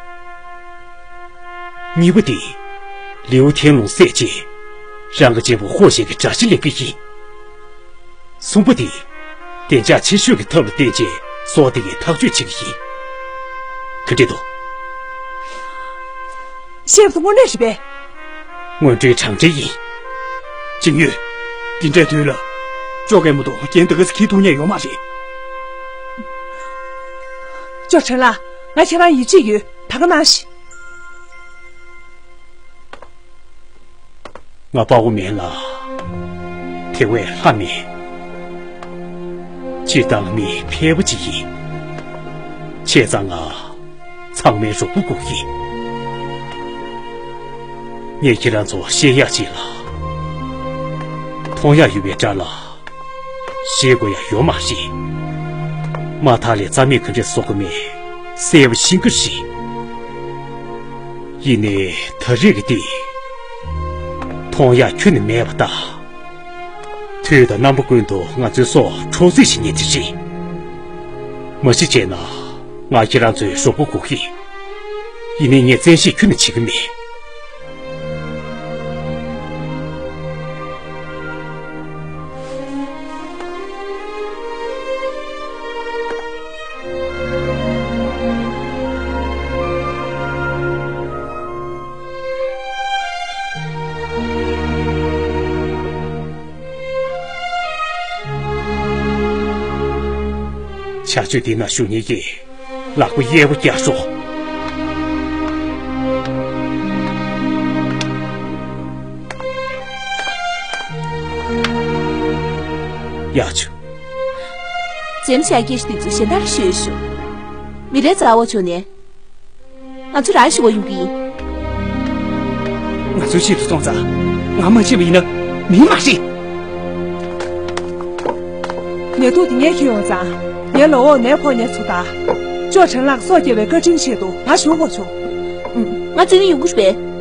གཉིས་པ་དེ། ལིའུ་ཐན་ལུང་བསད་རྗེས། རང་གི་གཅེན་པོ་ཧོ་ཞེས་ཀྱི་དགྲ་ཤ་ལེན་གྱི་ཡིན། གསུམ་པ་དེ། བདེ་འཇགས་ཆེ་ཤོས་ཀྱི་ཐབས་ལ་བརྟེན་བྱས་ཟོག་དེ་གའི་ཐག་གཅོད་བྱེད་ཀྱི་ཡིན། ག་འདྲ་འདུག། བཤད་པ་དེ་དངོས་གནས་རེད་པས། དངོས་འབྲེལ་དྲང་འབྲེལ་ཡིན། ཅིན་ཡུས། འདི་འདྲའི་དུས་ལ། ཅོ་གའི་མུ་ཏོ་རྒྱན་འདི་ག་ཚོད་འཁྱེར་ཐུབ་མཁན་ཡོད་མ་རེད། ཅོ་ཁྲེན་ལགས། ང་ཁྱེད་རང་ཡིད་ཆེས་ཡོད། ད་ག་ནང་བཞིན། ང་དཔའ་བོ་མིན་ལ། དེ་བས་ལྷ་མིན། སྤྱིར་བཏང་མི་ཕལ་པ་ཅིག་ཡིན། བྱས་ཙང་ང་ཚང་མའི་རོགས་པ་དགོས་ཀྱི། ངས་ཁྱེད་རང་ཚོ་ཤེས་ཡག་ཅིག་ལ། མཐོང་ཡག་ཡོད་པའི་དགྲ་ལ། ཞེད་དགོས་ཡ་ཡོད་མ་རེད། མ་ཐག་ལས་རྩ་མེད་ག་འདྲས་བཟོ་དགོས་མེད་གསལ་པོ་ཤེས་ཀྱི་རེད། ཡིན་ནའི་ད་རེས་ཀྱི་འདི། མཐོང་ཡག་ཁྱོན་ནས་མེད་པ་ལྟ། དུས་དང་རྣམ་པ་ཀུན་ཏུ་ང་ཚོའི་སྲོག་འཕྲོག་རྩིས་བྱེད་མཁན་དེ་རེད། མ་གཞི་བྱས་ན་ང་ཁྱེད་རང་ཚོའི་རོགས་པ་དགོས་ཀྱི། ཡིན་ནའི་ངས་བཙན་ཤེད་ཁྱོན་ནས་བྱེད་ཀྱི་མེད། བྱ་སྤྱོད་འདི་ན་ཞུ་ཉེན་གྱིས། ལག་པ་གཡས་པོ་བརྐྱངས་སོང་། ཡག་བྱུང་། འཛེམ་བྱ་སྐད་ཤོད་དེ་ཚོ་གཞན་དག་ལ་ཤོད་ཤོག། མི་རེ་རྩ་བ་ཆོད་ནས། ང་ཚོ་རང་ཞིག་བ་ཡོང་གི་ཡིན། ང་ཚོའི་ཆེད་དུ་སོང་ཙང་། ང་མ་ཕྱིན་པ་ཡིན་ན་མི་མ་རེད། ནད་དུག་དེ་ངས་འཁྱེར་ཡོང་ཙང་། ངའི་ལག་འོག་ནད་ཕོག་མཁན་ཚོ་དང་། ཅོ་ཁྲེན་ལགས་སྲོག་སྐྱེལ་བའི་བཀའ་དྲིན་ཆེད་དུ་ང་ཞུ་དགོས་བྱུང་། ཨུམ། ང་བཙན་གྱིས་ཡོང་གི་རེད་པས།